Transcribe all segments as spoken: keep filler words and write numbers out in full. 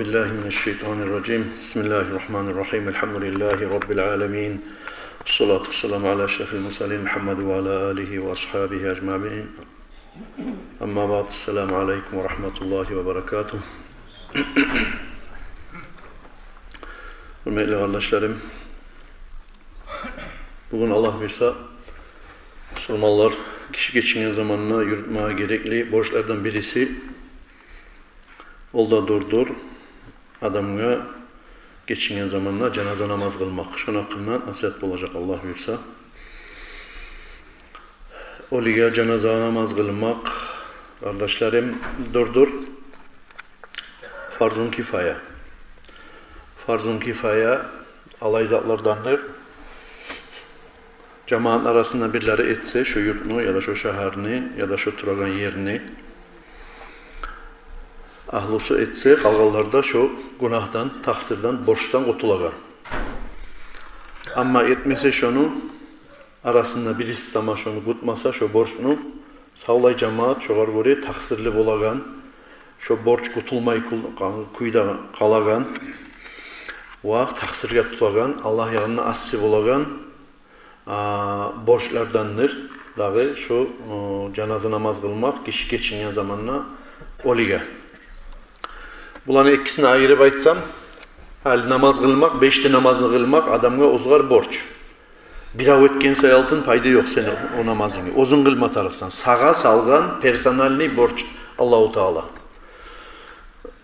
بالله من الشيطان الرجيم. بسم الله الرحمن الرحيم. الحمد لله رب العالمين. والصلاة والسلام على أشرف المرسلين محمد وعلى آله وأصحابه أجمعين. أما بعد. السلام عليكم ورحمة الله وبركاته. Гьюрметли къардашларым, бугюн, Аллагь буюрса, бусурманлар гиши гечинген заманда юрютмеге герекли борчлардан бириси, ол да дурдур, адамгъа гечинген заманда жаназа намаз къылмакъ. Шону гьакъында насигьат болажакъ, Аллагь буюрса. Оьлюге жаназа намаз къылмакъ, къардашларым, дурдур фарзун кифая. Фарзун кифая алай затлардандыр. Жамаат арасында бирлери этсе, шо юртну, яда шо шагьарны, яда шо турагъан ерни агьлюсю этсе, къалгъанлар да шо гюнагьдан, такъсырдан, борчдан къутулагъан. Амма этмесе шону, арасында бириси сама шону кютмесе, шо борчну, савлай жамаат шогъар гёре такъсырлы болагъан, шо борч къутулмай кюл-, къа-, кюйде къалагъан ва такъсыргъа тутулагъан, Аллагь янында асси болагъан, а, борчлардандыр дагъы шо, о, жаназа намаз къылмакъ гиши гечинген заманда оьлюге. Буланы экисин айырып айтсам, гьали намаз къылмакъ, беш де намазны къылмакъ адамгъа оьзгер борч. Бирев этген саялы пайда ёкъ сени о намазынгны. Оьзюнг къылма тарыкъсан. Сагъа салгъан персональный борч Аллагьу Таала.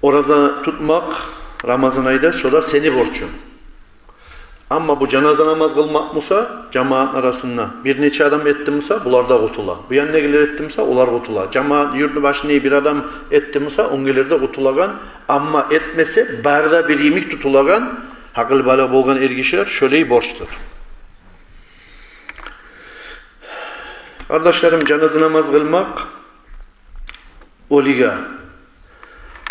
Ораза тутмакъ Рамазан айда, шо да сени борчунг. Амма бу жаназа намаз къылмакъ буса, жамаатны арасында бир нече адам этди буса, булар да къутула. Бу яндагъылар этди буса, олар къутула. Жамаат, юртну башында бир адам этди буса, онгелер де къутулагъан. Амма этмесе, бары да бир йимик тутулагъан, гьакъылбалыкъ болгъан эргишилер, шолай борчдур. Къардашларым, жаназа намаз къылмакъ оьлюге,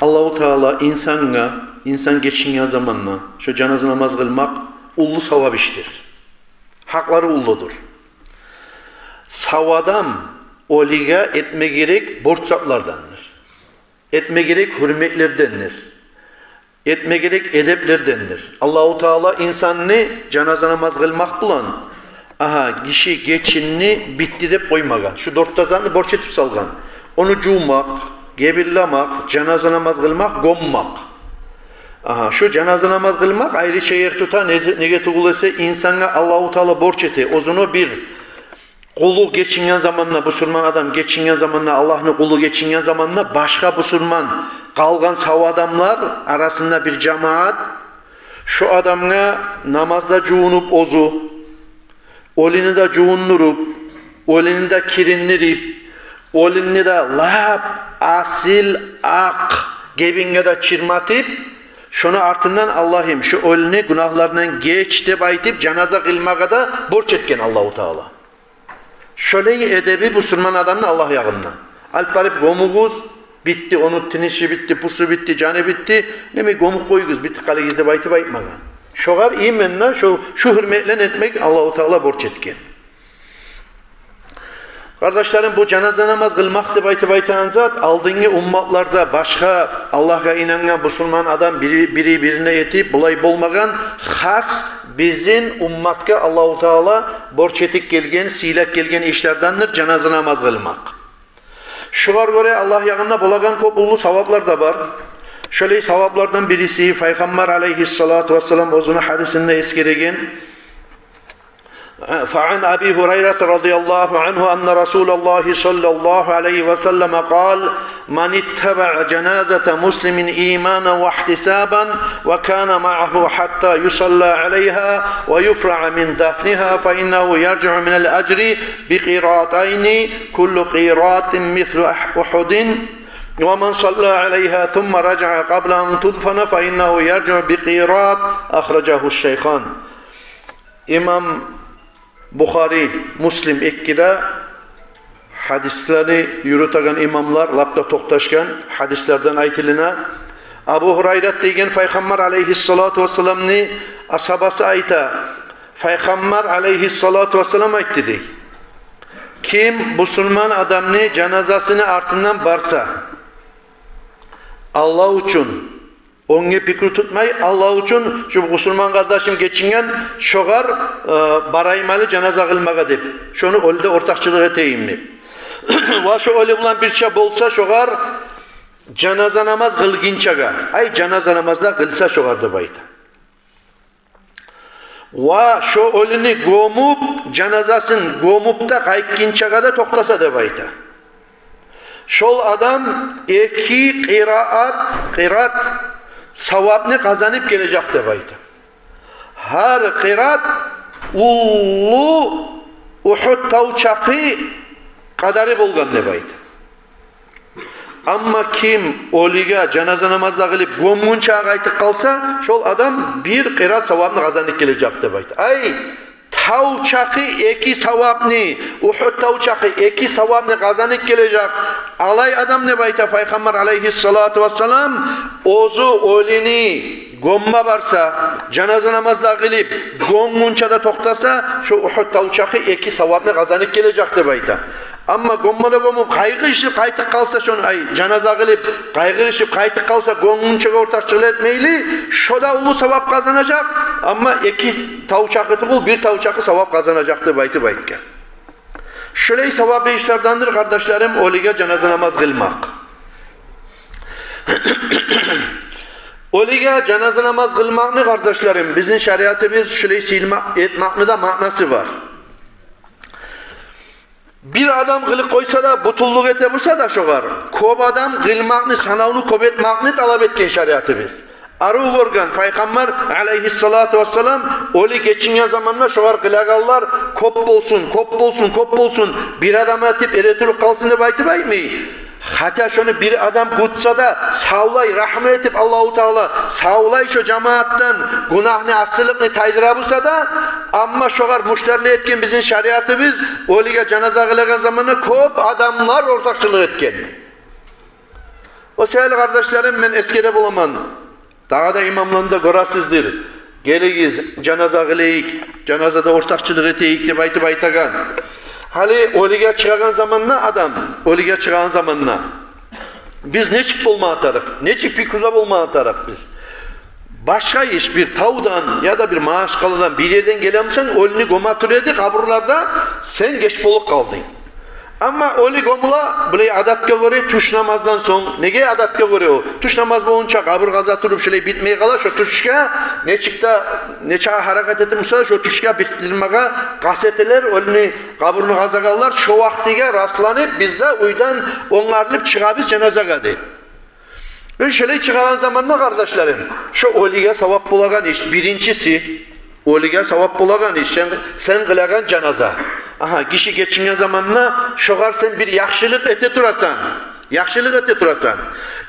Аллагьу Таала инсангъа, инсан гечинген заманда шо жаназа намаз къылмакъ уллу савап ишдир. Гьакълары уллудур. Сав адам оьлюге этме герек борч затлардандыр. Этме герек гьюрметлердендир. Этме герек эдеплердендир. Аллагьу Таала инсанны жаназа намаз къылмакъ булан, агьа, гиши гечинди, битди деп къоймагъан. Шу дёрт де затны борч этип салгъан. Ону жувмакъ, гебинлемек, жаназа намаз къылмакъ, гёммек. Агьа, шу жаназа намаз къылмакъ айрыча ер тута, не-, неге тюгюл эсе инсангъа Аллагьу Таала борч эте. Оьзюню бир къулу гечинген заманда, бусурман адам гечинген заманда, Аллагьны къулу гечинген заманда, башгъа бусурман къалгъан сав адамлар арасында бир жамаат шо адамгъа намазда жувунуп оьзю, оьлюню де жувундуруп, оьлюню де кириндирип, оьлюню де лап асил акъ гебинге де чырматып, шону артындан: «Аллагьым, шу оьлюню гюнагьларындан геч», – деп айтып, жаназа къылмагъа да борч этген Аллагьу Таала. Шолай эдеби бусурман адамны Аллагь ягъында. Алып барып гёмюгюз, битди, ону тынышы битди, пусу битди, жаны битди. Неме, гёмюп къоюгъуз, битип къалыгъыз деп айтып айтмагъан. Шогъар именно шу, шу гьюрметлен этмек Аллагьу Таала борч этген. Къардашларым, бу жаназа намаз къылмакъ деп айтып айтагъан зат, алдынгы умматларда башгъа Аллагьгъа инангъан бусурман адам бири, бири бирине этип, булай болмагъан, хас бизин умматгъа Аллагьу Таала борч этип гелген, сыйлап гелген ишлердендир жаназа намаз къылмакъ. Шогъар гёре Аллагь ягъында болагъан кёп уллу саваплар да бар. Шолай саваплардан бириси, Пайхаммар алейгьиссалату вассалам оьзюню гьадисинде эсгереген: فعن أبي هريرة رضي الله عنه أن رسول الله صلى الله عليه وسلم قال: من اتبع جنازة مسلم إيمانا واحتسابا وكان معه حتى يصلى عليها ويفرع من دفنها فإنه يرجع من الأجر بقيراطين، كل قيراط مثل أح-، أحد، ومن صلى عليها ثم رجع قبل أن تدفن فإنه يرجع بقيراط. أخرجه الشيخان. Имам Бухари, Муслим экиси де гьадислени юрютеген имамлар, лап да токъташгъан гьадислерден айтылына. Абу Гьурайрат деген Пайхаммар алейгьиссалату вассаламны асгьабасы айта: Пайхаммар алейгьиссалату вассалам айтды дей: «Ким бусурман адамны жаназасыны артындан барса, Аллагь учун, Оьнге пикру тутмай, Аллагь учун, шу бусурман къардашым гечинген, шогъар, э, барайым гьали жаназа къылмагъа деп, шону оьлюде ортакъчылыкъ этейим деп. Ва шо оьлю булан бирче болса шогъар жаназа намаз къылгъынчагъа, ай, жаназа намаз да къылса шогъар деп айта. Ва шо оьлюню гёмюп, жаназасын гёмюп де къайтгъынчагъа да токътаса деп айта. Шол адам эки къираат, къират савапны къазанып гележек деп айта. Гьар къират уллу Ухуд тав чакъы къадары болгъан деп айта. Амма ким оьлюге жаназа намаз да къылып, гёмгюнчеге къайтып къалса, шол адам бир къират савапны къазанып гележек деп айта. Ай, тав чакъы эки савапны, Ухуд тав чакъы эки савапны къазанып гележек алай адам деп айта Пайхаммар алайгьиссалату вассалам, оьзю оьлюню гёмме барса, жаназа намаз да къылып, гёмгюнче де токътаса, шо Ухуд тав чакъы эки савапны къазанып гележек деп айта. Амма гёмме де гёмюп, къайгъырышып къайтып къалса, шону, ай, жаназа къылып, къайгъырышып къайтып къалса, гёмгюнчеге ортакъчылыкъ этмейли, шо да уллу савап къазанажакъ, амма эки тав чакъы тюгюл, бир тав чакъы савап къазанажакъ деп айтып айтгъан. Шолай саваплы ишлердендир, къардашларым, оьлюге жаназа намаз къылмакъ. Оьлюге жаназа намаз къылмакъны, къардашларым, бизин шариатыбыз шолай сыйлы этмакъны да маънасы бар. Бир адам къылып къойса да, бютюнлюк эте буса да шогъар, кёп адам къылмакъны, санавну кёп этмакъны талап этген шариатыбыз. Арив гёрген Пайхаммар алайгьиссалату вассалам, оьлю гечинген заманда шогъар къылагъанлар кёп болсун, кёп болсун, кёп болсун, бир адам этип эретуруп къалсын деп айтып айтмай. Гьатта шону бир адам гютсе де, савлай рагьму этип Аллагьу Таала, савлай шо жамаатдан гюнагьны, асиликни тайдыра буса да, амма шогъар муштарлы этген бизин шариатыбыз, оьлюге жаназа къылагъан заманда кёп адамлар ортакъчылыкъ этген. О саялы, къардашларым, мен эсгере боламан. Дагъы да имамланы да гёресиздир. Гелигиз, жаназа къылайыкъ, жаназада ортакъчылыкъ этейик деп айтып айтагъан. Гьали оьлюге чыгъагъан заманда адам, оьлюге чыгъагъан заманда биз нечик болма тарыкъ, нечик пикруда болма тарыкъ биз? Башгъа иш, бир тавдан яда бир машгъаладан, бир ерден гелемисен, оьлюню гёме тура эди къабурларда, сен геч болуп къалдынг. Амма оьлю гёмюле, булай, адатгъа гёре, тюш намаздан сонг. Неге адатгъа гёре о? Тюш намаз болгъунча къабур къаза туруп, шолай битмей къала, шо тюшге нечик де, нече гьаракат этип буса, шо тюшге битдирмеге къаст этелер оьлюню, къабурну къазагъанлар, шо вакътиге расланып, биз де уьйден онгарылып чыгъабыз жаназагъа деп. Э, шолай чыгъагъан заманда, къардашларым, шо оьлюге савап болагъан иш, биринчиси, оьлюге савап болагъан иш, сен, сен къылагъан жаназа. Агьа, гиши гечинген заманда шогъар сен бир яхшылыкъ эте турасан. Яхшылыкъ эте турасан.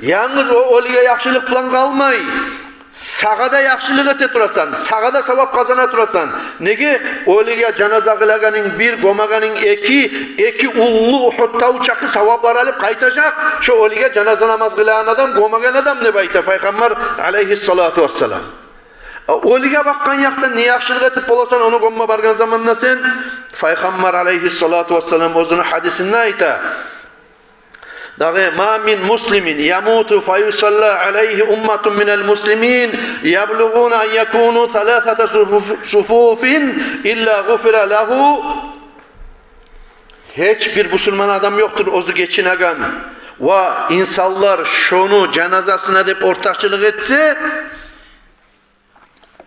Янгыз о оьлюге яхшылыкъ булан къалмай, сагъа да яхшылыкъ эте турасан, сагъа да савап къазана турасан. Неге? Оьлюге жаназа къылагъанынг бир, гёмегенинг эки, эки уллу Ухуд тав чакъы саваплар алып къайтажакъ шо оьлюге жаназа намаз къылагъан адам, гёмеген адам деп айта Пайхаммар алайгьиссалату вассалам. А оьлюге бакъгъан якъдан не яхшылыкъ этип боласан, ону гёмме баргъан заманда сен? Пайхаммар алайгьиссалату вассалам оьзюню гьадисинде айта: дагъы, ما من مسلم يموت فيصلى عليه أمة من المسلمين يبلغون أن يكونوا ثلاثة صفوف إلا غفر له. Гьеч бир бусурман адам ёкъдур, оьзю гечинеген, ва инсанлар шону жаназасына деп ортакъчылыкъ этсе,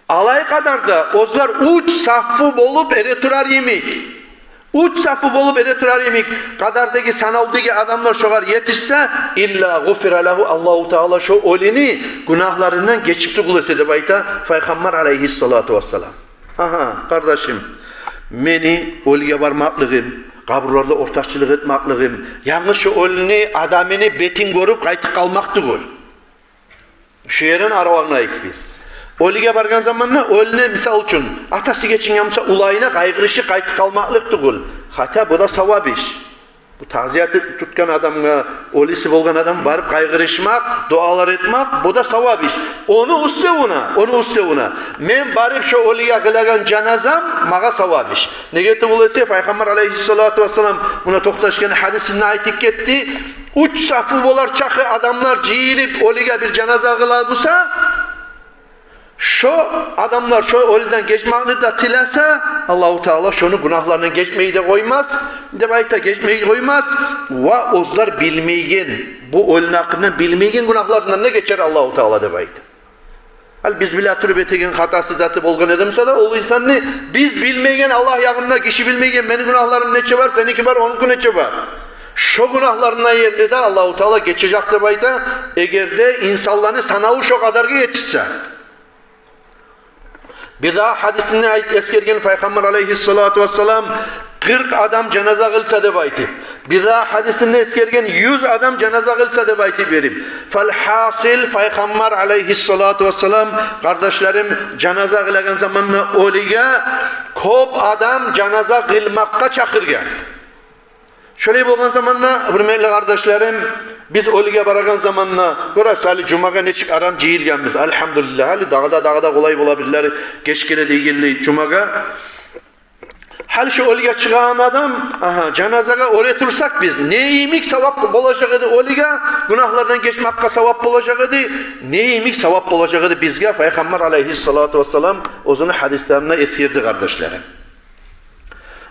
алай къадарда оьзлер уьч сафу болуп эретурар йимик. Уьч сафу болуп эретурар йимик къадардагъы, санавдагъы адамлар шогъар етишсе, إلا غفر له, Аллагьу Таала шо оьлюню гюнагьларындан гечип тюгюл эсе деп айта Пайхаммар алайгьиссалату вассалам. Агьа, къардашым, мени оьлюге бармакълыгъым, къабурларда ортакъчылыкъ этмакълыгъым янгыз шо оьлюню, адамыны бетин гёрюп къайтып къалмакъ тюгюл. Шо ерин арив англайыкъ биз. Оьлюге баргъан заманда оьлюню, мисал учун, атасы гечинген буса, уланына къайгъырышып къайтып къалмакълыкъ тюгюл. Гьатта бу да савап иш. Бу тазият тутгъан адамгъа, оьлюсю болгъан адам барып къайгъырышмакъ, дуалар этмек, бу да савап иш. Ону уьстевюне, ону уьстевюне мен барып шо оьлюге къылагъан жаназам магъа савап иш. Неге тюгюл эсе, Пайхаммар алайгьиссалату вассалам муна токъташгъан гьадисинде айтып гетди: уьч сафу болар чакъы адамлар жыйылып оьлюге бир жаназа къыла буса, шо адамлар шо оьлюден гечмекни де тилесе, Аллагьу Таала шону гюнагьларындан гечмей де къоймас, деп айта, гечмей къоймас. Ва оьзлер билмейген, бу оьлюню гьакъындан билмейген гюнагьларындан да гечер Аллагьу Таала, деп айта. Гьали биз биле туруп этеген хатасы, заты болгъан эди буса да, ол инсанны биз билмейген, Аллагь ягъында гиши билмейген, мени гюнагьларым нече бар, сеники бар, онуки нече бар. Шо гюнагьларындан ерли де Аллагьу Таала гечежек, деп айта, эгер де инсанланы санаву шо къадаргъа етишсе. Бирдагъы гьадисинде айт-, эсгерген Пайхаммар алайгьиссалату вассалам: къыркъ адам жаназа къылса, деп айтып. Бирдагъы гьадисинде эсгерген: юз адам жаназа къылса, деп айтып берип. Фалгьасил, Пайхаммар алайгьиссалату вассалам, къардашларым, жаназа къылагъан заманда оьлюге кёп адам жаназа къылмакъгъа чакъыргъан. Шолай болгъан заманда, гьюрметли къардашларым, биз оьлюге барагъан заманда, гёресиз, гьали жумагъа нечик арам жыйылгъанбыз, альгьамдулиллагь, гьали дагъы да, дагъы да къолай бола, бирлери геч геле дегенли жумагъа. Гьали шо оьлюге чыгъагъан адам, агьа, жаназагъа оьре турсакъ биз, не йимик савап болажакъ эди оьлюге, гюнагьлардан гечмекге савап болажакъ эди, не йимик савап болажакъ эди бизге, Пайхаммар алайгьиссалату вассалам оьзюню гьадислеринде эсгерди, къардашларым.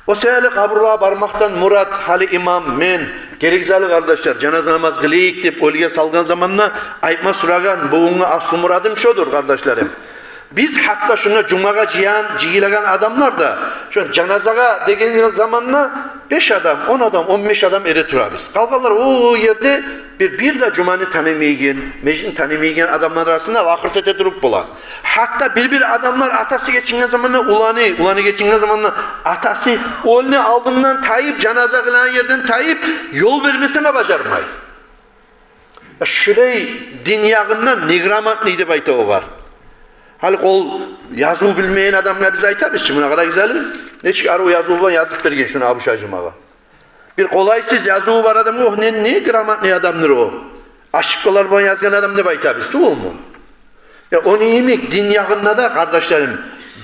О саялы къабурлагъа бармакъдан мурат, гьали имам, мен, герек залы, къардашлар, жаназа намаз къылайыкъ деп оьлюге салгъан заманда айтма сурагъан, бугюнгю аслу мурадым шодур, къардашларым. Биз гьатта шунда жумагъа жыйгъан, жыйылагъан адамлар да, шо жаназагъа деген заманда беш адам, он адам, он беш адам эретурабыз. Къалгъанлар о ерде бир, бир де жуманы танымайгъан, межитни танымайгъан адамлар арасында лакъыр эте туруп бола. Гьатта бир-бир адамлар атасы гечинген заманда уланы, уланы гечинген заманда атасы, оьлюню алдындан тайып, жаназа къылагъан ерден тайып, ёл бермесин де бажармай. Шулай дин ягъындан неграмотный деп айта огъар. Гьали къол языв билмейген адамгъа биз айтабыз чы, муна къарагъыз гьали, нечик арив языв булан язып берген шуну Абушай жумагъа. Бир къолайсыз языву бар адам, огь, не, не грамотный адамдыр о. Ошибкалар булан язгъан адам деп айтабыз, тюгюлмю? Я, ону йимик дин ягъында да, къардашларым,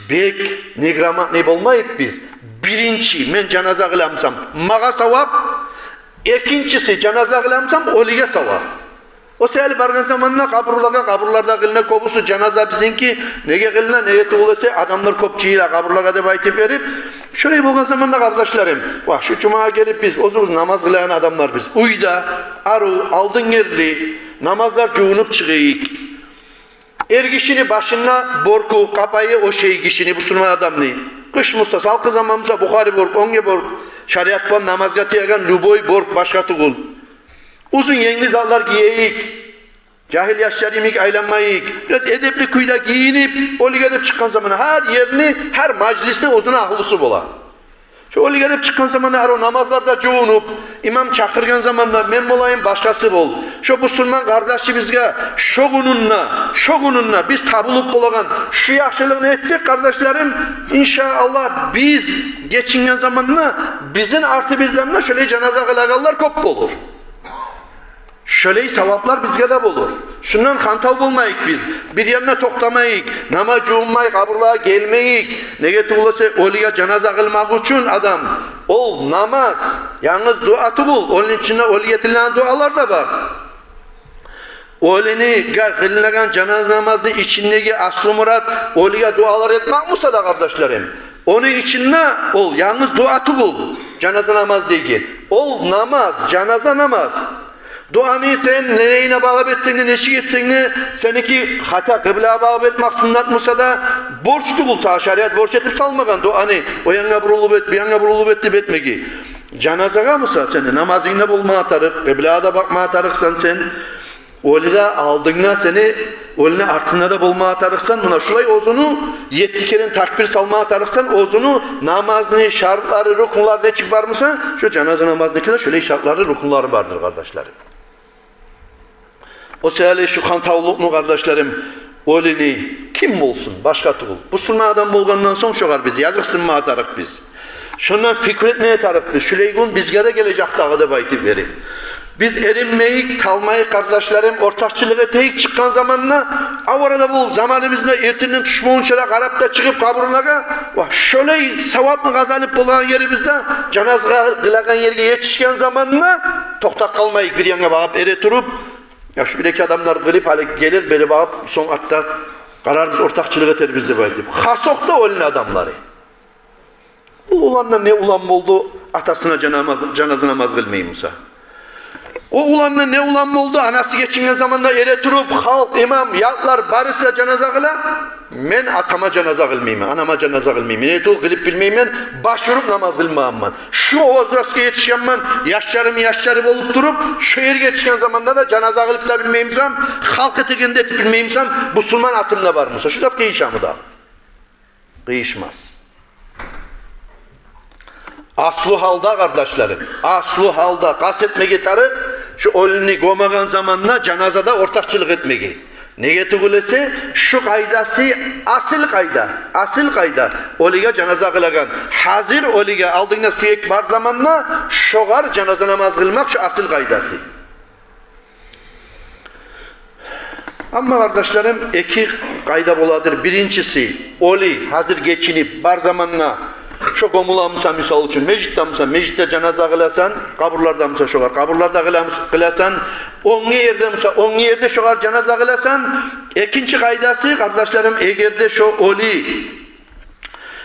бек неграмотный болмайыкъ биз. Биринчи, мен жаназа къыламсам, магъа савап. Экинчиси, жаназа къыламсам, оьлюге савап. О саялы баргъан заманда къабурлагъа, къабурларда къылына кёбюсю жаназа бизинки. Неге къылына? Неге тюгюл эсе, адамлар кёп жыйыла къабурлагъа деп айтып берип. Шолай болгъан заманда, къардашларым, вагь, шу жумагъа гелип биз оьзюбюз намаз къылагъан адамларбыз. Уьйде арив, алдын ерли намазлар жувунуп чыгъайыкъ. Эргишини башында борку, къапайы ошай гишини, бусурман адамны. Къыш буса, салкъын заман буса, бухари борк, оьнге борк, шариат булан намазгъа тиеген любой борк, башгъа тюгюл. Узун енгли затлар гийейик. Жагьил яшлар йимик айланмайыкъ. Бираз эдепли кюйде гийинип, оьлюге деп чыкъгъан заманда, гьар ерни, гьар мажлисни оьзюню агьлюсю бола. Шо оьлюге деп чыкъгъан заманда арив намазларда жувунуп, имам чакъыргъан заманда, мен болайым, башгъасы бол, шо бусурман къардашыбызгъа шо гюнюнде, шо гюнюнде биз табулуп болагъан шу яхшылыкъны этсек, къардашларым, иншааллагь, биз гечинген заманда бизин артыбыздан да шолай жаназа къылагъанлар кёп болур. Шолай саваплар бизге де болур. Шундан хантав болмайыкъ биз. Бир янда токътамайыкъ. Намаз жувунмай, къабурлагъа гелмейик. Неге тюгюл эсе, оьлюге жаназа къылмакъ учун адам, ол намаз, янгыз дуа тюгюл, ону ичинде оьлюге этилеген дуалар да бар. Оьлюге къылынагъан жаназа намазны ичиндеги аслу мурат оьлюге дуалар этмек буса да, къардашларым, ону ичинде ол янгыз дуа тюгюл, жаназа намаз деген. Ол намаз, жаназа намаз. Дуаны сен нелейине багъып этсенг де, нечик этсенг де, сеники, гьатта къыблагъа багъып этмек суннат буса да, борч тюгюл, сагъа шариат борч этип салмагъан дуаны о янгъа бурулуп эт, бу янгъа бурулуп эт деп этмеге. Жаназагъа буса, сени намазынгда болмагъа тарыкъ, къыблагъа да бакъмагъа тарыкъсан сен. Оьлю де алдынгда сени, оьлюню артында да болмагъа тарыкъсан. Муна шулай оьзюню етти керен такбир салмагъа тарыкъсан, оьзюню намазны шартлары, рукнлары нечик бар буса, шо жаназа намазныки де шолай шартлары, рукнлары бардыр, къардашларым. О саялы шу хантавлукъну, къардашларым, оьлюню, ким болсун, башгъа тюгюл, бусурман адам болгъандан сонг, шогъар биз языкъсынмагъа тарыкъбыз. Шондан фикру этмеге тарыкъбыз, шулай гюн бизге де гележек дагъы деп айтып берип. Биз эринмейик, талмайыкъ, къардашларым, ортакъчылыкъ этейик чыкъгъан заманда. Авара да бу заманыбызда эртенден тюш болгъунча да къарап да чыгъып къабурлагъа, ва шолай савапны къазанып болагъан ерибизде, жаназа къылагъан ерге етишген заманда токътап къалмайыкъ, бир янгъа багъып эретуруп, я шу бир-эки адамлар къылып, гьали гелир, бери багъып, сонг артда къарарбыз, ортакъчылыкъ этербиз деп айтып. Хасокъда оьлген адамлары. Ол уландан не улан болду, атасына жанамаз-, жаназа намаз къылмай буса? О уландан не улан болду, анасы гечинген заманда эретуруп, халкъ, имам, ятлар барысы да жаназа къыла, мен атама жаназа къылмайман, анама жаназа къылмайман, мен этип къылып билмеймен, баш уруп намаз къылмагъанман. Шу возрастгъа етишгенмен, яшларым яшлары болуп туруп, шу ерге етишген заманда да жаназа къылып да билмей бусам, халкъ этегенде этип билмей бусам, бусурман атым да бар буса, шу зат къыйышамы дагъы? Къыйышмас. Аслу гьалда, къардашларым, аслу гьалда къаст этмеге тарыкъ шу оьлюню гёмеген заманда жаназада ортакъчылыкъ этмеге. Неге тюгюл эсе, шу къайдасы асил къайда, асил къайда. Оьлюге жаназа къылагъан, гьазир оьлюге алдынгда сюек бар заманда шогъар жаназа намаз къылмакъ шу асил къайдасы. Амма, къардашларым, эки къайда боладыр. Биринчиси, оьлю гьазир гечинип бар заманда, шо гёмюлген буса, мисал учун, межитде буса, межитде жаназа къыласан, къабурларда буса, шогъар къабурларда къыламыс-, къыласан, оьнге ерде буса, оьнге ерде шогъар жаназа къыласан. Экинчи къайдасы, къардашларым, эгер де шо оьлю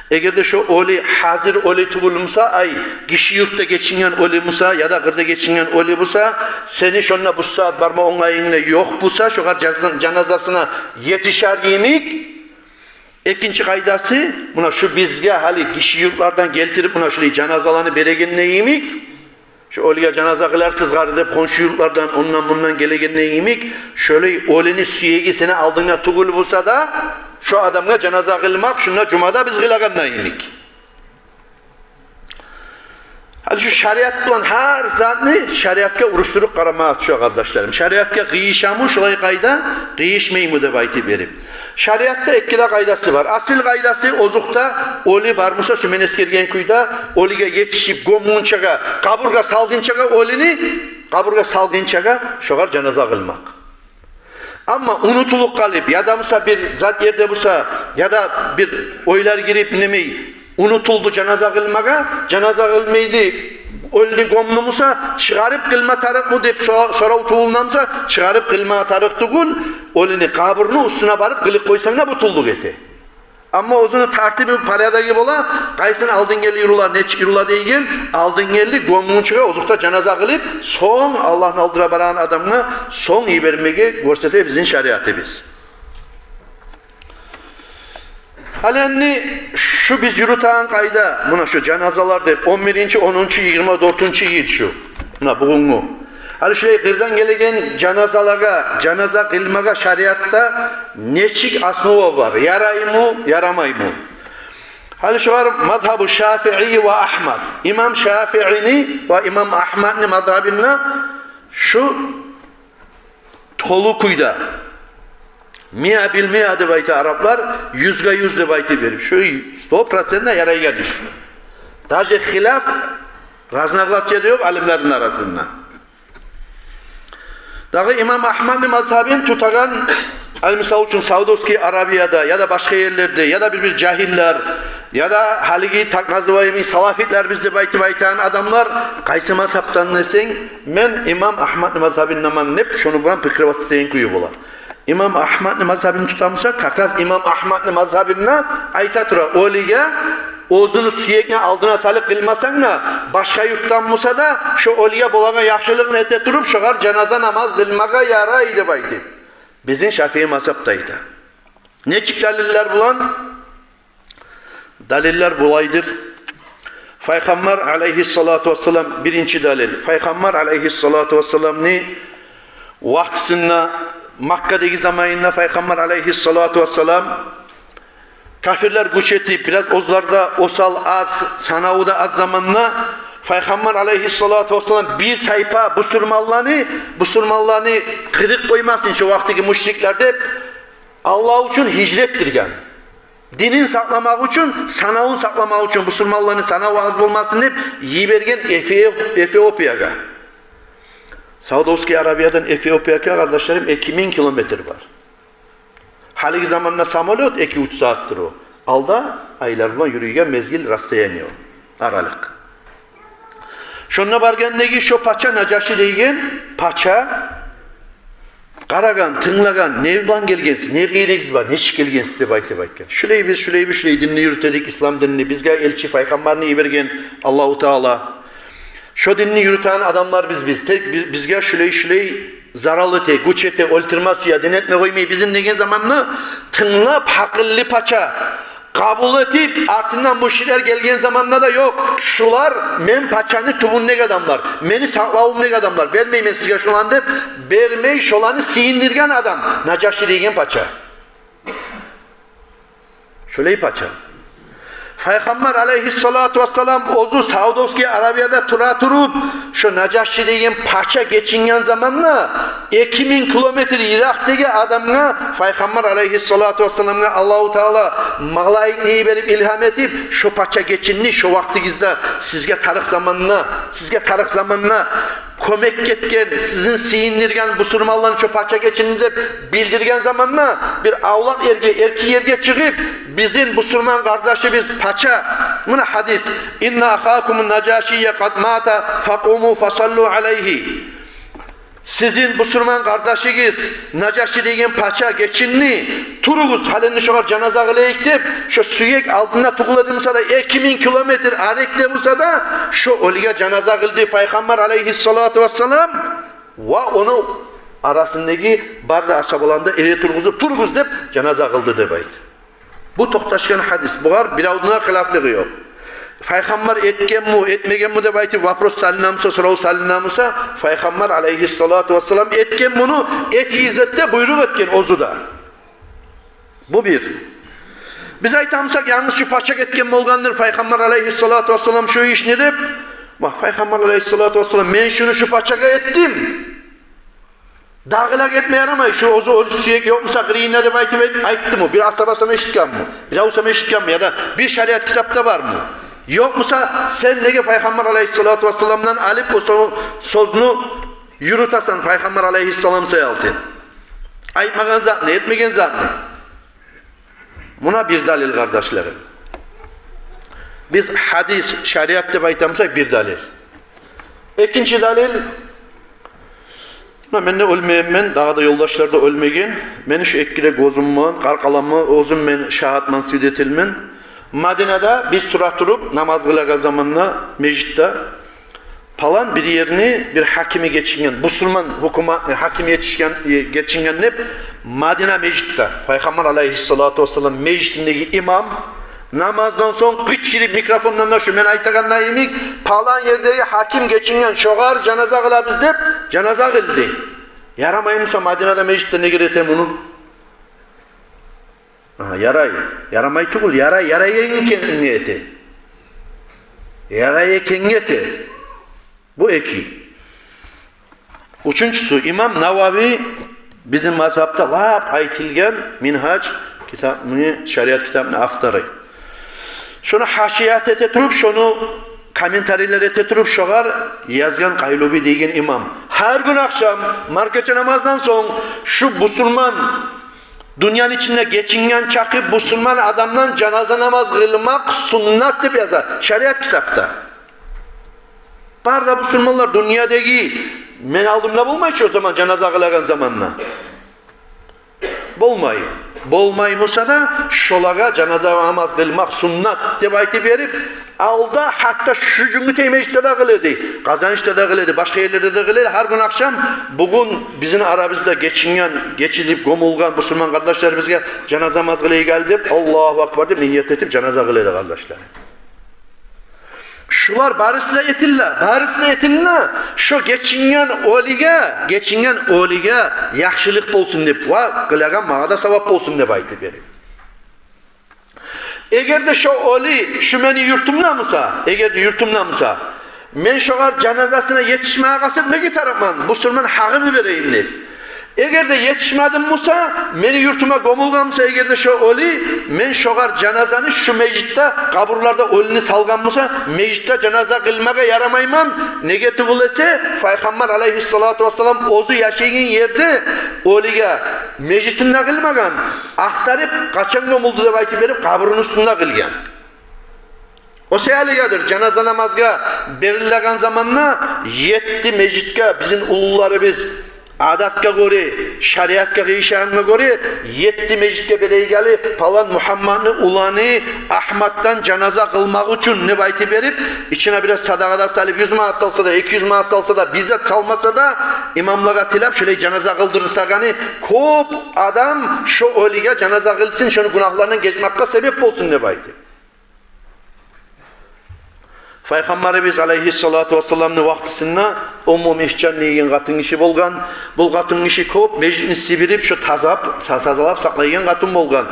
Эгер де шо оьлю гьазир оьлю тюгюл буса, ай, гиши юртда гечинген оьлю буса, яда къырда гечинген оьлю буса, сени шонда бу сагьат барма онгайынг да ёкъ буса, шогъар жаза-, жаназасына етишер йимик. Экинчи къайдасы, муна шу бизге гьали гиши юртлардан гелтирип, муна шулай жаназаланы берегенде йимик, шо оьлюге жаназа къыларсыз гьари деп, хоншу юртлардан, ондан-мундан гелегенде йимик, шолай оьлюню сюеги сени алдынгда тюгюл буса да, шо адамгъа жаназа къылмакъ, шунда жумада биз къылагъанда йимик. Гьали шу шариат булан гьар затны шариатгъа урушдуруп къарамагъа тюше, къардашларым. Шариатгъа къыйышамы шулай къайда, къыйышмаймы деп айтып берип. Шариатда эки де къайдасы бар. Асил къайдасы, озокъда, оьлю бар буса, шу мен эсгерген кюйде, оьлюге етишип, гёмгюнчеге, къабургъа салгъынчагъа оьлюню, къабургъа салгъынчагъа шогъар жаназа къылмакъ. Амма унутулуп къалып, яда буса бир зат ерде буса, яда бир ойлар гирип, немей, унутулду жаназа къылмагъа, жаназа къылмайды, оьлюню гёмдю буса, чыгъарып къылма тарыкъмы деп со-, сорав тувулгъан буса, чыгъарып къылма тарыкъ тюгюл, оьлюню къабурну уьстюне барып къылып къойсанг да бутуллукъ эте. Амма оьзюню тартиби, порядогу бола, къайсын алдын гелди юрюле, нечик юрюле дейген, алдын гелди гёмгюнчеге, озокъда, жаназа къылып, сонг Аллагьны алдына барагъан адамгъа сонг йибермеге гёрсете бизин шариатыбыз. Гьали энни шу биз юрютеген къайда, муна шу жаназалар деп, он биринчи, онунчу, йигирма дёртюнчю йыл шу. Муна бугюнгю. Гьали шулай къырдан гелеген жаназалагъа, жаназа къылмагъа шариатда нечик основа бар? Яраймы, ярамаймы? Гьали шулар мазгьабу Шафии ва Агьмад. Имам Шафиини ва имам Агьмадны мазгьабында шу толу кюйде. Миа бил миа деп айта араплар, юзге юз деп айтып берип. Шу сто процентно ярайгъан иш. Даже хилаф, разногласия да ёкъ алимлени арасында. Дагъы имам Агьмадны мазгьабын тутагъан, ал мисал учун, Саудовский Аравияда, яда башгъа ерлерде, яда бир-бир жагьиллер, яда гьалиги так называемый салафитлер биз деп айтып айтагъан адамлар, къайсы мазгьабдан десенг, мен имам Агьмадны мазгьабынданман деп, шону булан прикрываться этеген кюю бола. Имам Агьмадны мазгьабын тутамыса, как раз имам Агьмадны мазгьабында айта тура, оьлюге оьзюню сюегин алдына салып къылмасанг да, башгъа юртдан буса да, шо оьлюге болагъан яхшылыгъын эте туруп, шогъар жаназа намаз къылмагъа ярай деп айтып. Бизин Шафии мазгьабда айта. Нечик далиллер булан? Далиллер булайдыр. Пайхаммар алайгьиссалату вассалам, биринчи далил. Пайхаммар алайгьиссалату вассаламны вакътисинде, Маккадагъы заманында Пайхаммар алайгьиссалату вассалам, капирлер гюч этип, бираз оьзлерде осал, аз, санаву да аз заманда, Пайхаммар алайгьиссалату вассалам бир тайпа бусурманланы, бусурманланы къырып къоймасын шо вакътидеги мушриклер деп, Аллагь учун гьижрат этдирген. Динин сакъламакъ учун, санавун сакъламакъ учун, бусурманланы санаву аз болмасын деп, йиберген Эфи-, Эфиопиягъа. Саудовский Аравиядан Эфиопиягъа, къардашларым, эки минг километр бар. Гьалиги заманда самолёт эки-уьч сагьатдыр о. Алда айлар булан юрюйген мезгил, расстояние о, аралыкъ. Шонда баргъандагъы шо пача, Нажаши деген пача, къарагъан, тынглагъан: «Не булан гелгенсиз, не къыйыныгъыз бар, нечик гелгенсиз?» — деп айтып айтгъан. «Шулай биз, шулай биз, шулай динни юрютедик, ислам динни. Бизге элчи, пайхаммарны йиберген Аллагьу Таала. Шо динни юрютеген адамлар биз, биз. Тек би-, бизге шулай-шулай зарал эте, гюч эте, оьлтюрме сюе, дин этме къоймай бизин», — деген заманда, тынглап, гьакъыллы пача къабул этип, артындан мушриклер гелген заманда да: «Ёкъ, шулар мен пачаны тюбюндеги адамлар, мени сакълавумдагъы адамлар, бермеймен сизге шуланы», — деп, бермей, шоланы сыйындыргъан адам Нажаши деген пача. Шолай пача. Пайхаммар алейгьиссалату вассалам оьзю Саудовский Аравияда тура туруп, шо Нажаши деген пача гечинген заманда, эки минг километр йыракъдагъы адамгъа, Пайхаммар алейгьиссалату вассаламгъа Аллагьу Таала малайикни йиберип, илгьам этип: «Шо пача гечинди, шо вакътигизде, сизге тарыкъ заманда, сизге тарыкъ заманда кёмекге гетген, сизин сыйындыргъан бусурманланы шо пача гечинди», — деп билдирген заманда, бир авлакъ ерге, эркин ерге чыгъып, бизин бусурман къардашыбыз пача, муна гьадис: «Инна ахакумун Нажашия къад мата, факъуму фасаллу алейгьи». «Сизин бусурман къардашыгъыз Нажаши деген пача гечинди, туругъуз, гьали энни шогъар жаназа къылайыкъ», — деп, шо сюек алдында тюгюл эди буса да, эки минг километр арекде буса да, шо оьлюге жаназа къылды Пайхаммар алейгьиссалату вассалам. Ва ону арасындагъы бары да асгьабаланы да эретургъузуп: «Туругъуз», — деп, жаназа къылды деп айта. Бу токъташгъан гьадис, бугъар биревню де хилафлыгъы ёкъ. Пайхаммар этгенми, этмегенми деп айтып вопрос салына буса, сорав салына буса, Пайхаммар алейгьиссалату вассалам этген муну, этигиз деп де буйрукъ этген оьзю де. Бу бир. Биз айта бусакъ, янгыз шу пача этген болгъандыр Пайхаммар алейгьиссалату вассалам шу ишни деп. Ва Пайхаммар алейгьиссалату вассалам: «Мен шуну шу пачагъа этдим. Дагъылагъа этме ярамай, шу оьзю оьлю сюек ёкъ буса къырыйында», — деп айтып эт-, айтдымы? Бир асгьабасы эшитгенми? Биревсю эшитгенми? Яда бир шариат китапда бармы? Ёкъ буса, сен неге Пайхаммар алейгьиссалату вассаламдан алып о сё-, сёзню юрютесен, Пайхаммар алейгьиссалам саялы айтмагъан затны, этмеген затны? Муна бир далил, къардашларым. Биз гьадис, шариат деп айта бусакъ, бир далил. Экинчи далил, муна мен де оьлмегенмен, дагъы да ёлдашлар да оьлмеген. Мени шу эки де гёзюм булан, къаркъарам булан, оьзюм мен шагьатман, свидетельмен. Мадинада биз тура туруп намаз къылагъан заманда межитде палан бир ерни бир гьакими гечинген, бусурман гьукуматны гьакими етишген, э, гечинген деп, Мадина межитде, Пайхаммар алейгьиссалату вассалам межитиндеги имам, намаздан сонг къычырып микрофондан да, шу мен айтагъанда йимик, палан ердеги гьаким гечинген, шогъар жаназа къылабыз деп, жаназа къылды. Ярамай буса, Мадинада межитде неге эте муну? Агьа, ярай. Ярамай тюгюл, ярай, ярай экенге эте. Ярай экенге эте. Бу эки. Уьчюнчюсю, имам Навави, бизин мазгьабда лап айтылгъан Мингьаж китапны, шариат китапны автору. Шону гьашият эте туруп, шону комментарийлер эте туруп, шогъар язгъан Къайлуби деген имам. Гьар гюн ахшам, маркача намаздан сонг, шу бусурман дюньяны ичинде гечинген чакъы бусурман адамдан жаназа намаз къылмакъ суннат деп яза шариат китапда. Бары да бусурманлар дюньядагъы, мен алдымда болмай чы о заман, жаназа къылагъан заманда. Болмай. Болмай буса да, шолагъа жаназа намаз къылмакъ суннат деп айтып берип, алда гьатта шу Жюнгютей межитде де къыла эди, Къазанышда да къыла эди, башгъа ерлерде де къыла эди. Гьар гюн ахшам, бугюн бизин арабызда гечинген, гечилип гёмюлген бусурман къардашларыбызгъа жаназа намаз къылайыкъ гьали деп, Аллагьу акбар деп ният этип жаназа къыла эди, къардашлар. Шулар барысы да этиле, барысы да этиле, шо гечинген оьлюге, гечинген оьлюге яхшылыкъ болсун деп, ва къылагъан магъа да савап болсун деп айтып берип. Эгер де шо оьлю шу мени юртумда буса, эгер де юртумда буса, мен шогъар жаназасына етишмеге къаст этмеге тарыкъман, бусурман гьакъымы берейим деп. Эгер де етишмедим буса, мени юртума гёмюлген буса, эгер де шо оьлю, мен шогъар жаназаны шу межитде, къабурларда оьлюню салгъан буса, межитде жаназа къылмагъа ярамайман. Неге тюгюл эсе, Пайхаммар алайгьиссалату вассалам оьзю яшайгъан ерде оьлюге межитин де къылмагъан, ахтарып, къачан гёмюлдю деп айтып берип, къабурну уьстюнде къылгъан. О саялыгъадыр, жаназа намазгъа берилеген заманда етти межитге бизин уллуларыбыз адатгъа гёре, шариатгъа къыйышагъангъа гёре, етти межитге берейгели, палан Мугьаммадны уланы Агьматдан жаназа къылмакъ учун деп айтып берип, ичине бираз садагъа да салып, юз манат салса да, эки юз манат салса да, бир зат салмаса да, имамлагъа тилеп, шолай жаназа къылдыртагъаны, кёп адам шо оьлюге жаназа къылсын, шону гюнагьларындан гечмекге себеп болсун деп айтып. Пайхаммарыбыз алайгьиссалату вассаламны вакътисинде Умму Мигьжан деген къатын гиши болгъан. Бу къатын гиши кёп межитни сибирип, шо тазап, са-, тазалап сакълайгъан къатын болгъан.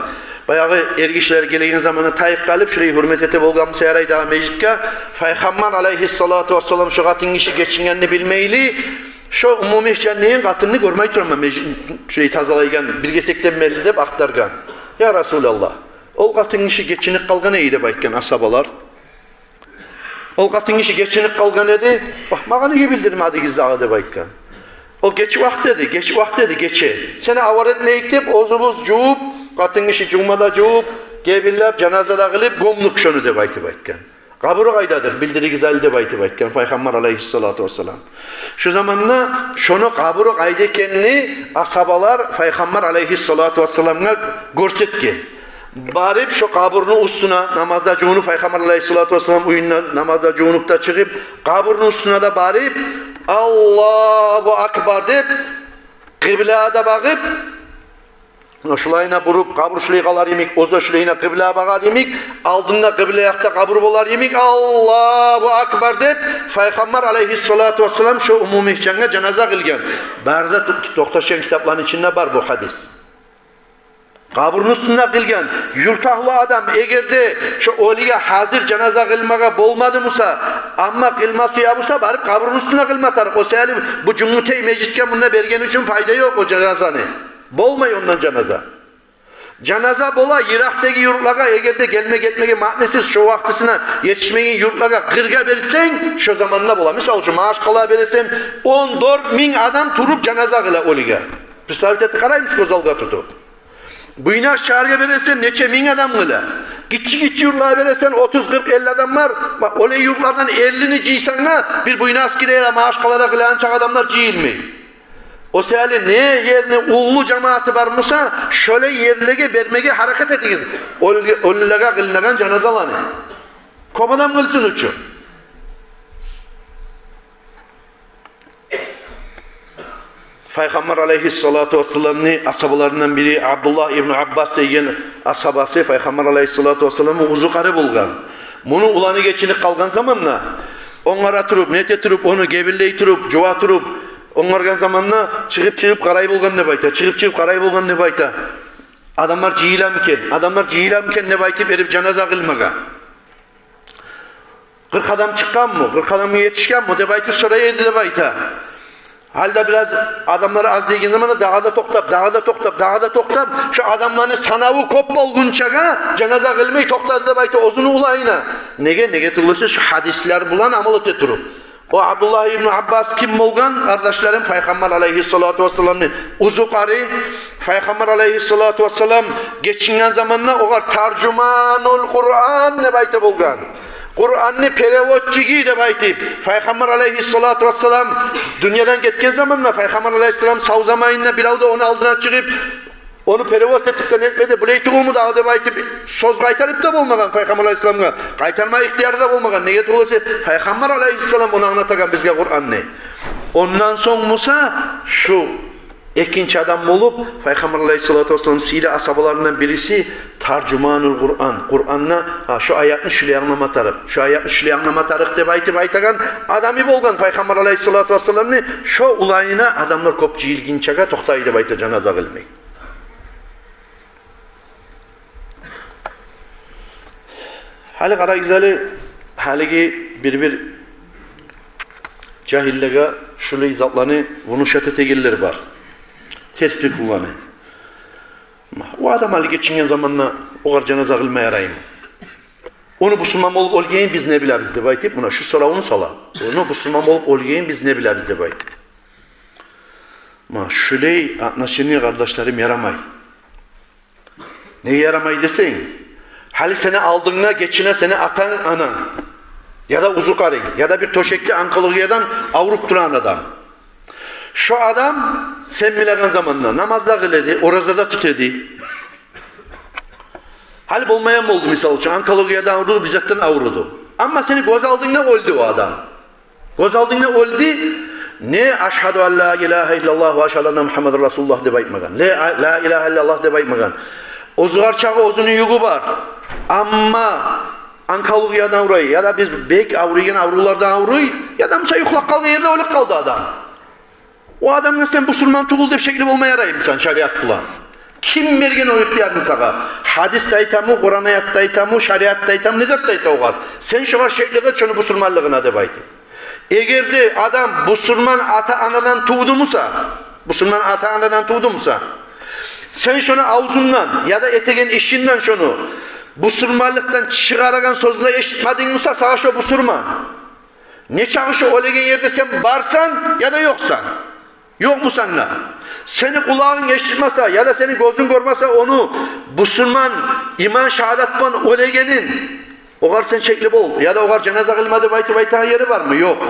Баягъы эргишилер гелеген заманда тайып къалып, шолай гьюрмет эте болгъан буса ярай дагъы межитге. Пайхаммар алайгьиссалату вассалам шо къатын гиши гечингенни билмейли, шо Умму Мигьжан деген къатынны гёрмей тураман, межитни шолай тазалайгъан, бир гесекден берли деп ахтаргъан. Я Расулаллагь, ол къатын гиши гечинип къалгъан эди деп айтгъан асгьабалар. Ол къатын гиши гечинип къалгъан эди. Вагь, магъа неге билдирмедигиз дагъы деп айтгъан. Ол геч вакъти эди, геч вакъти эди, гече. Сени авара этмейик деп, оьзюбюз жувуп, къатын гиши жувма да жувуп, гебинлеп, жаназа да къылып, гёмдюк шону деп айтып айтгъан. Къабуру къайдадыр, билдиригиз гьали деп айтып айтгъан Пайхаммар алайгьиссалату вассалам. Шо заманда шону къабуру къайда экенни асгьабалар Пайхаммар алайгьиссалату вассаламгъа гёрсетген. Барып шо къабурну уьстюне, намазда жувунуп, Пайхаммар алайгьиссалату вассалам уьюнде намазда жувунуп да чыгъып, къабурну уьстюне де барып, «Аллагьу акбар» деп, къыблагъа да багъып, шулайына буруп, къабур шулай къалар йимик, оьзю шулайына къыблагъа багъар йимик, алдында къыбла якъда къабур болар йимик, «Аллагьу акбар» деп, Пайхаммар алайгьиссалату вассалам шо Умму Мигьжангъа жаназа къылгъан. Бары да то-, токъташгъан китапланы ичинде бар бу гьадис. Къабурну уьстюнде къылгъан. Юрт агьлю адам, эгер де шо оьлюге гьазир жаназа къылмагъа болмады буса, амма къылма сюе буса, барып къабурну уьстюнде къылма тарыкъ. О саялы бу Жюнгютей межитге мунда берген учун пайда ёкъ о жаназаны. Болмай ондан жаназа. Жаназа бола йыракъдагъы юртлагъа, эгер де гелме-гетмеге маънасыз, шо вакътисине етишмеген юртлагъа, къыргъа берсенг, шо заманда бола. Мисал учун, Магьачкъалагъа бересен, он дёрт минг адам туруп жаназа къыла оьлюге. Представить этип къараймысыз, гёз алгъа тутуп. Буйнакск шагьаргъа бересен, нече минг адам къыла. Гиччи-гиччи юртлагъа бересен, отуз, къыркъ, элли адам бар. Ма, олай юртлардан эллини жыйсанг да, бир Буйнакскиде яда Магьачкъалада къылагъанча адамлар жыйылмай. О саялы не ерни уллу жамааты бар буса, шолай ерлеге бермеге гьаракат этигиз оьл-, оьлюлеге къылынагъан жаназаланы. Кёп адам къылсын учун. Пайхаммар алайгьиссалату вассаламны асгьабаларындан бири Абдуллагь ибну Аббас деген асгьабасы Пайхаммар алайгьиссалату вассаламны узукъары болгъан. Муну уланы гечинип къалгъан заманда, онгарып туруп, нете туруп, ону гебинлей туруп, жува туруп, онгаргъан заманда чыгъып-чыгъып къарай болгъан деп айта, чыгъып-чыгъып къарай болгъан деп айта. Адамлар жыйыламы экен, адамлар жыйыламы экен деп айтып берип жаназа къылмагъа. Къыркъ адам чыкъгъанмы, къыркъ адамгъа етишгенми деп айтып сорай эди деп айта. Гьали де бираз адамлар аз деген заманда дагъы да токътап, дагъы да токътап, дагъы да токътап, шо адамланы санаву кёп болгъунчагъа жаназа къылмай токътады деп айта оьзюню уланына. Неге, неге тюгюл эсе шо гьадислер булан амал эте туруп. О Абдуллагь ибну Аббас ким болгъан, къардашларым? Пайхаммар алайгьиссалату вассаламны узукъары. Пайхаммар алайгьиссалату вассалам гечинген заманда огъар таржуманул Къуран деп айта болгъан. Къуранны переводчиги деп айтып, Пайхаммар алайгьиссалату вассалам дюньядан гетген заманда, Пайхаммар алайгьиссалам сав заманында бирев де ону алдына чыгъып, ону перевод этип де нетмеди, булай тюгюлмю дагъы деп айтып, сёз къайтарып да болмагъан Пайхаммар алайгьиссаламгъа. Къайтарма ихтияры да болмагъан. Неге тюгюл эсе, Пайхаммар алайгьиссалам ону англатагъан бизге Къуранны. Ондан сонг буса шу экинчи адам болуп, Пайхаммар алайгьиссалату вассалам сыйлы асгьабаларындан бириси таржуманул Къуран. Къуранны, гьа, шу аятны шулай англама тарыкъ, шу аятны шулай англама тарыкъ деп айтып айтагъан адамы болгъан Пайхаммар алайгьиссалату вассаламны. Шо уланына адамлар кёп жыйылгъынчагъа токътай деп айта жаназа къылмай. Гьали къарагъыз, гьали, гьалиги бир-бир жагьиллеге шулай затланы внушать этегенлер бар. Терс пир къуллана. О адам гьали гечинген заманда огъар жаназа къылма яраймы? Ону бусурман болуп оьлгенин биз не билебиз деп айтып, муна шу соравну сала. Ону бусурман болуп оьлгенин биз не билебиз деп айтып. Ма шулай отношение, къардашларым, ярамай. Неге ярамай десенг, гьали сени алдынгда гечине сени атанг, ананг, яда узукъаринг, яда бир тёшекде онкологиядан авруп турагъан адам. Шо адам сен билеген заманда намаз да къыла эди, ораза да тута эди. Гьали болмайгъан болду, мисал учун, онкологиядан авруду, бир затдан авруду. Амма сени гёз алдынгда оьлдю о адам. Гёз алдынгда оьлдю, не «Ашгьаду ан ла илагьа иллаллагь ва ашгьаду анна Мугьаммадан расулуллагь» деп айтмагъан, не «Ла илагьа иллаллагь» деп айтмагъан. Оьзюгер чакъы оьзюню югю бар. Амма онкологиядан авруй, яда бир бек авруйгъан аврувлардан авруй, яда, мисал, юхлап къалгъан ерде оьлюп къалды адам. О адамгъа сен бусурман тюгюл деп шекли болма яраймысан шариат булан? Ким берген о ихтиярны сагъа? Гьадис де айтамы, Къуран аят да айтамы, шариат да айтамы, не зат да айта огъар? Сен шогъар шеклик эт шону бусурманлыгъына деп айтып. Эгер де адам бусурман ата-анадан тувду буса, бусурман ата-анадан тувду буса, сен шону авзундан яда этеген ишинден шону бусурманлыкъдан чыгъарагъан сёзлер эшитмединг буса, сагъа шо бусурман. Не чакъы шо оьлеген ерде сен барсан яда ёкъсан, ёкъмусан да, сени къулагъынг эшитмесе яда сени гёзюнг гёрмесе ону бусурман иман шагьадат булан оьлегенин, огъар сен шекли бол, яда огъар жаназа къылма деп айтып айтагъан ери бармы? Ёкъ.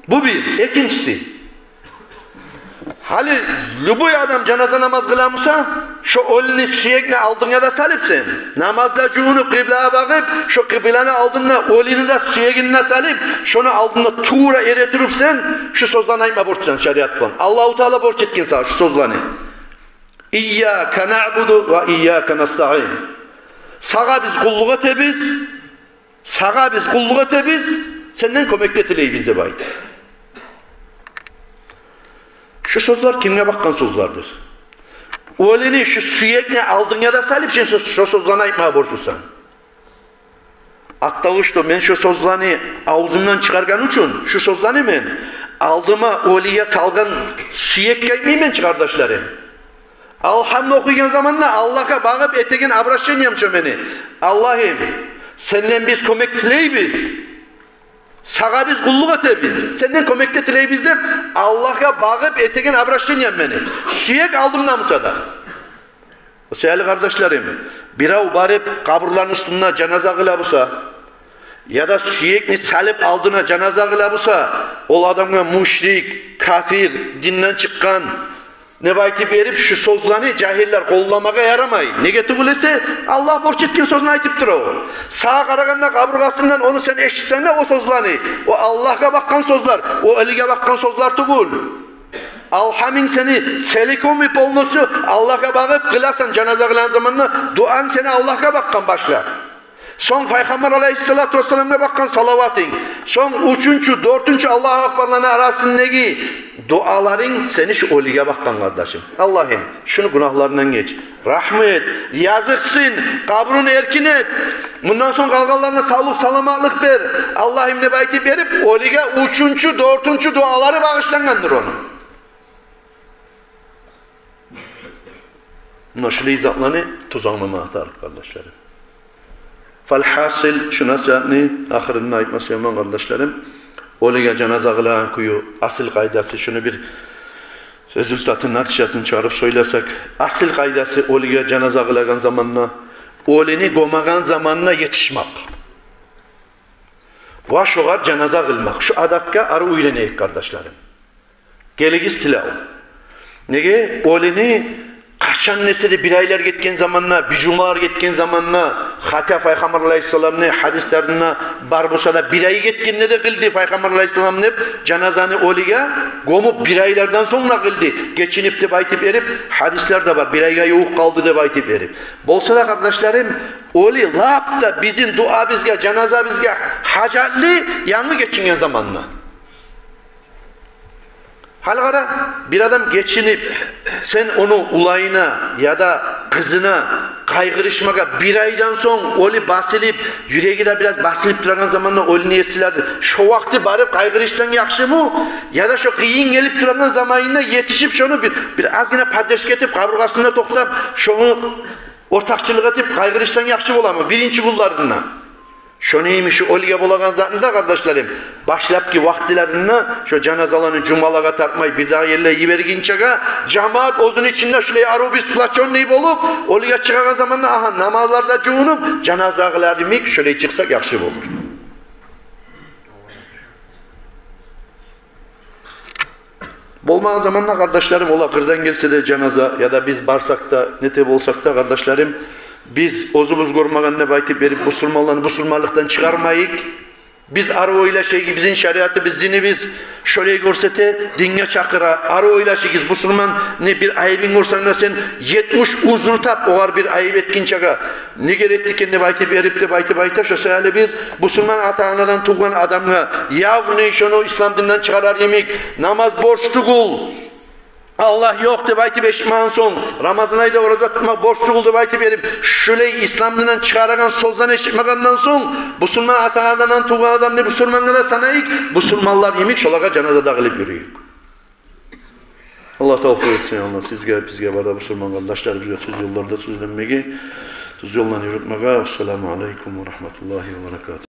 Бу бир. Экинчиси, гьали любой адам жаназа намаз къыла буса, шо оьлюню сюегин алдынга да салып сен, намазда жувунуп, къыблагъа багъып, шо къыбланы алдында оьлюню де, сюегин де салып, шону алдында тувра эретуруп сен шу сёзлени айтма борчлусан шариат булан. Аллагьу Таала борч этген сагъа шу сёзлени. «Ийяка наъбуду ва ийяка настаъин». Сагъа биз къуллукъ этебиз, сагъа биз къуллукъ этебиз, сенден кёмек де тилейбиз деп айта. Шу сёзлер кимге бакъгъан сёзлердир? Оьлюню шу сюегин алдынга да салып, сен шо, шо сёзлени айтма борчлусан. Оттого, что мен шо сёзлени авзумдан чыгъаргъан учун, шу сёзлени мен алдыма оьлюге салгъан сюекге айтмайман, къардашларым. Алгьамны охуйгъан заманда Аллагьгъа багъып этеген обращением шо мени: «Аллагьым, сенден биз кёмек тилейбиз, сагъа биз къуллукъ этебиз, сенден кёмек де тилейбиз», — деп Аллагьгъа багъып этеген обращением мени, сюек алдымда буса да. О саялы, къардашларым, бирев барып къабурланы уьстюнде жаназа къыла буса, яда сюекни салып алдына жаназа къыла буса, ол адамгъа мушрик, капир, динден чыкъгъан деп айтып берип, шу сёзлени жагьиллер къолламагъа ярамай. Неге тюгюл эсе, Аллагь борч этген сёзню айтып тура о. Сагъа къарагъанда къабургъасындан ону сен эшитсенг де о сёзлени, о Аллагьгъа бакъгъан сёзлер, о оьлюге бакъгъан сёзлер тюгюл. Алгьамынг сени целиком и полностью Аллагьгъа багъып къыласан, жаназа къылагъан заманда дуанг сени Аллагьгъа бакъгъан башлап. Сонг Пайхаммар алайгьиссалату вассаламгъа бакъгъан салаватынг. Сонг уьчюнчю, дёртюнчю Аллагьу акбарланы арасындагъы дуаларынг сени шу оьлюге бакъгъан, къардашым. Аллагьым, шуну гюнагьларындан геч, рагьму эт, языкъсын, къабурун эркин эт. Мундан сонг къалгъанларына савлукъ-саламатлыкъ бер, Аллагьым, деп айтып берип, оьлюге уьчюнчю, дёртюнчю дуалары багъышлангъандыр ону. Муна шулай затланы тюз англамагъа тарыкъ, къардашларым. Фалгьасил, шу насигьатны ахырында айтма сюемен, къардашларым, оьлюге жаназа къылагъан кюю, асил къайдасы, шуну бир результатын, натижасын чыгъарып сёйлесек, асил къайдасы оьлюге жаназа къылагъан заманда, оьлюню гёмеген заманына етишмек ва шогъар жаназа къылмакъ. Шу адатгъа арив уьйренейик, къардашларым. Гелигиз, тилев. Неге? Оьлюню къачан эсе де, бир айлар гетген заманда, бир жумалар гетген заманда, хотя Пайхаммар алайгьиссаламны гьадислеринде бар буса да, бир ай гетгенде де къылды Пайхаммар алайгьиссалам деп, жаназаны оьлюге гёмюп, бир айлардан сонг да къылды, гечинип деп айтып берип, гьадислер де бар, бир айгъа ювукъ къалды деп айтып берип. Болса да, къардашларым, оьлю лап да бизин дуабызгъа, жаназабызгъа гьажатлы янгы гечинген заманда. Гьали къара, бир адам гечинип, сен ону уланына яда къызына къайгъырышмагъа, бир айдан сонг оьлюп басылып, юреги де бираз басылып турагъан заманда оьлюню эсилерди. Шо вакъти барып къайгъырышсанг яхшымы? Яда шо къыйын гелип турагъан заманына етишип, шону бир, бир азгъына поддержка этип, къабургъасында токътап, шону ортакъчылыкъ этип къайгъырышсанг яхшы боламы биринчи гюнлеринде? Шону йимик, шо оьлюге болагъан затны да, къардашларым, башлапгъы вакътилеринде шо жаназаланы жумалагъа тартмай, бирдагъы ерлеге йибергинчеге, жамаат оьзюню ичинде шолай арив бир сплочённый болуп, оьлюге чыгъагъан заманда, агьа, намазлар да жувунуп, жаназа къылар йимик, шолай чыкъсакъ яхшы болур. Болмагъан заманда, къардашларым, олар къырдан гелсе де жаназа, яда биз барсакъ да, нете болсакъ да, къардашларым, биз оьзюбюз гёрмеген деп айтып берип, бусурманланы бусурманлыкъдан чыгъармайыкъ. Биз арив ойлашайыкъ, бизин шариатыбыз, динибиз шолай гёрсете, динге чакъыра. Арив ойлашыгъыз, бусурманны бир айыбын гёрсенг де, сен етмиш узру тап, огъар бир айып этгинчеге, неге этди экен деп айтып берип, деп айтып айта. Шо саялы биз бусурман ата-анадан тувгъан адамгъа, явный шону ислам дининден чыгъарар йимик, намаз борч тюгюл, Аллагь ёкъ деп айтып эшитмеген сонг, Рамазан айда ораза тутмакъ борч тюгюл деп айтып берип, шолай ислам дининден чыгъарагъан сёзден эшитмегенден сонг, бусурман ата-анадан тувгъан адамны бусурмангъа да санайыкъ, бусурманлар йимик шолагъа жаназа да къылып юрюйюк. Аллагь тавфикъ этсин, Аллагь сизге, бизге, бары да бусурман къардашларыбызгъа тюз ёлларда тюзленмеге, тюз ёлдан юрютмеге. Ассаламу алейкум ва рагьматуллагьи ва баракатугь.